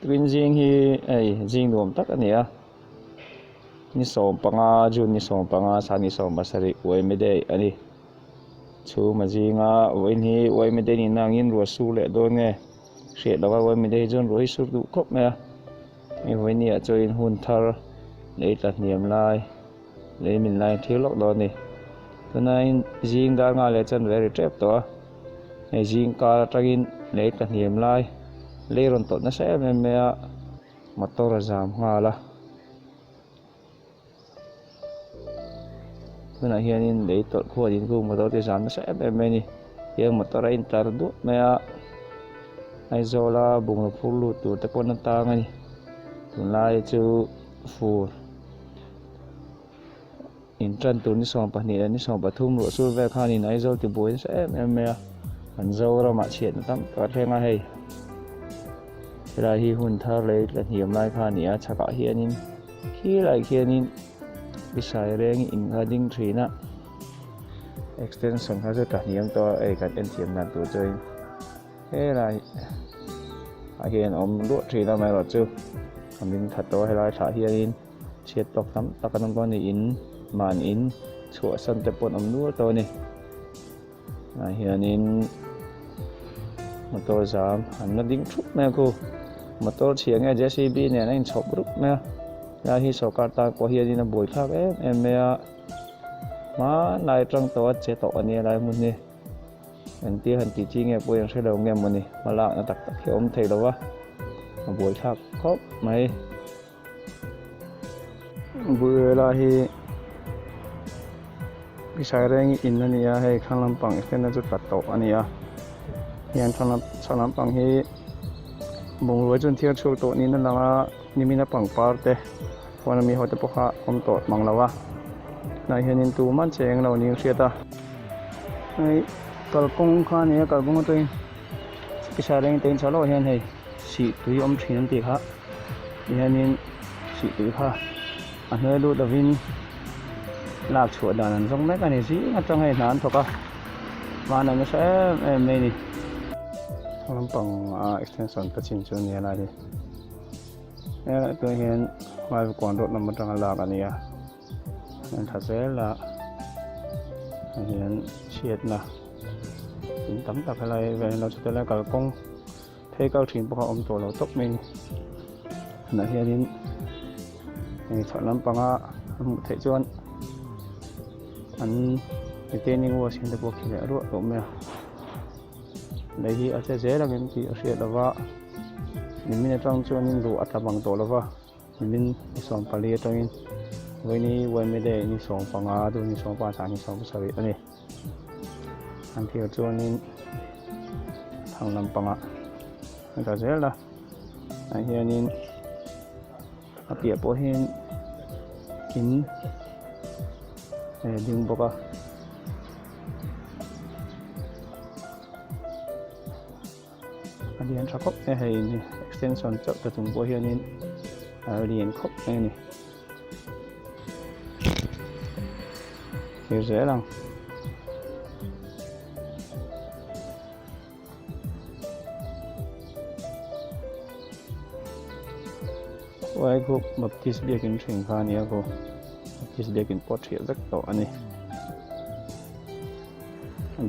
Tukin zing hi hei zing nuam tak a ni a ni 15 June ni 15 sang ni 17 Uaime day a ni chhum a zinga vawiin hi Uaime day nihna angin ruah sur leh dawn nge hriat lova Uaime day hi chuan ruah hi sur duh khawp mai a hei vawiin ni ah chuan hun thar lei tla hniam lai. Lei min lai thil lawk dawn a ni. Tunaiin zing dar nghal leh chuan ve ri tep tawh a. Hei zing kar atangin lei tla hniam lai lei rawn tawlh nasa em em mai a, motor a zam nghal a. Tunah hianin lei tawlh khuan in khu motor te zam nasa em em mai a ni. Tiang motor a intlar duah mai a, Aizawla bungraw phur lut tur te pawn a tang a ni. Tunlai chu fur. In tan tur ni 12 leh ni 13 ruah sur vel khanin Aizawl ti buai nasa em em mai a, kan Zoramah chhiatna tam tak a thleng a hei. Helai hi hun thar lei tla hniam lai kha a ni a, chhakah hianin khilai khianin Isai reng in kha ding thin a, extension kha chu tla hniam tawh a, hei kan en thiam dan tur chuanin helai ah hian a awm luah thin a amaherawhchu a min khat tawh a helai thlah hianin. Chhiat tawk tam tak an awm tawh a ni in mahni in chhuahsan te pawh an awm nual tawh a ni ah hianin motor zam an la ding thup mai a khu motor chhia nge j c b nen a inchhawp rup mai a helai hi sawrkar tan pawh hianin a buaithlak em em mai a hmanlai atang tawh a che tawh a nia lai hmun hi engtia han tih chi nge pawh hi an hre lo nge mawni hmalakna tak tak hi a awm thei lo va a buaithlak khawp mai. Buela hi Pisai reng in a ni a hei thlang lampang extend na chu tla tawh a ni a hian thlang lam chhak lampang hi bungrua chu an thiar chhuak tawh niin a lang a nimin a pangpar te huan ami ho te pawh kha awm tawh mang lo a tunah hianin tumah an che eng lo niin a hriat a hei kalkawng kha a ni a kalkawng atangin Pisai reng te in chho hlauh hian hei sih tui awm thin an tih kha. Tihianin sih tui kha a hnuai lut lovin lak chhuah dan an zawng mek a ni zing atang hei hna an thawk a hman a nasa em em mai a ni. Thlang lampang a extension ka chin chu a ni a lai hi helai pawh hian Vaivakawn road lam atanga lak a ni a an tha zel a ah hian chhiatna in tam tak helai vel lo chhuat a kalkawng. Phei kal thin pawh kha awm tawh lo tawp mai a ni. Tunah hianin hei chhak lampanga a hmuh theih chuan an retaining wall siam te pawh khi leh ruah tawh mai a. Lei hi a che zel ang em tih a hriat lo va, nimin atang chuanin ruah a tla bang tawh lo va, nimin ni 14 atangin vawiin yma day ni 15 chu ni 15 ni 17 a ni. An thlir chuanin thlang lampangah an tla zel a ah hianin a piah pawh hian in a ding bawk a. A lian tha khawp mai a hei ni extension chauh ta chung pawh hianin a lian khawp mai a ni thlir zel ang. Uai khu Baptist biakin thin kha a ni a khu Baptist biakin pawh thiah vek tawh a ni.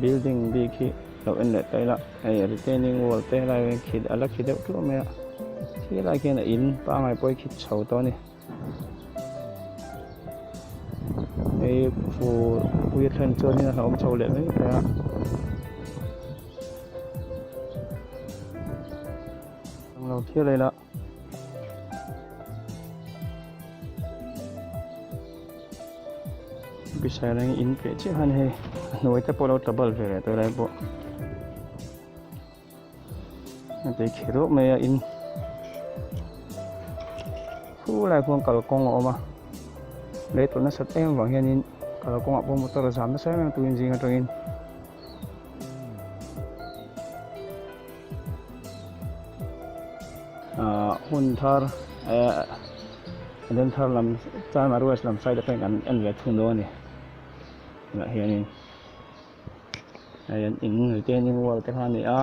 Building bik hi lo en leh ta ila hei retaining wall te helai hian khi a la khi deuh tluah mai a khilai khian a in pangngai pawh hi khi chho tawh a ni hei fur pui a thlen chuanin a hlauhawm chho leh mai thei a. Lo thlir ila. Bisail ang in piah chiah khan hei a hnuai te pawh a lo tla bal ve leh tawh lai pawh a tui khi ruak mai a in khu lai khuan kalkawng a awm a lei tawlh nasat em vang hianin kalkawngah pawh motor a zam nasa em em a tuin zing atangin. Ahh hun thar eh den thar lam China west lam side atangin kan en ve thung dawn a ni tunah hianin hei an in retaining wall te kha a ni a.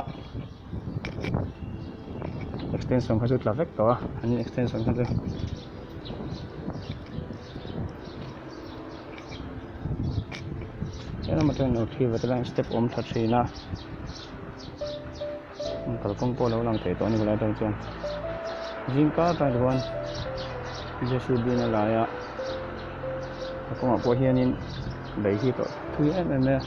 extension kha chu tla vek tawh a an in extension kha chu. Helam atangin lo thlir ve te lai step awm tha thin a kalkawng pawh a lo lang thei tawh a ni helai atang chuan zing kar atang chuan J C B in a lai a a kawngah pawh hianin lei hi tawh thui em em mai a.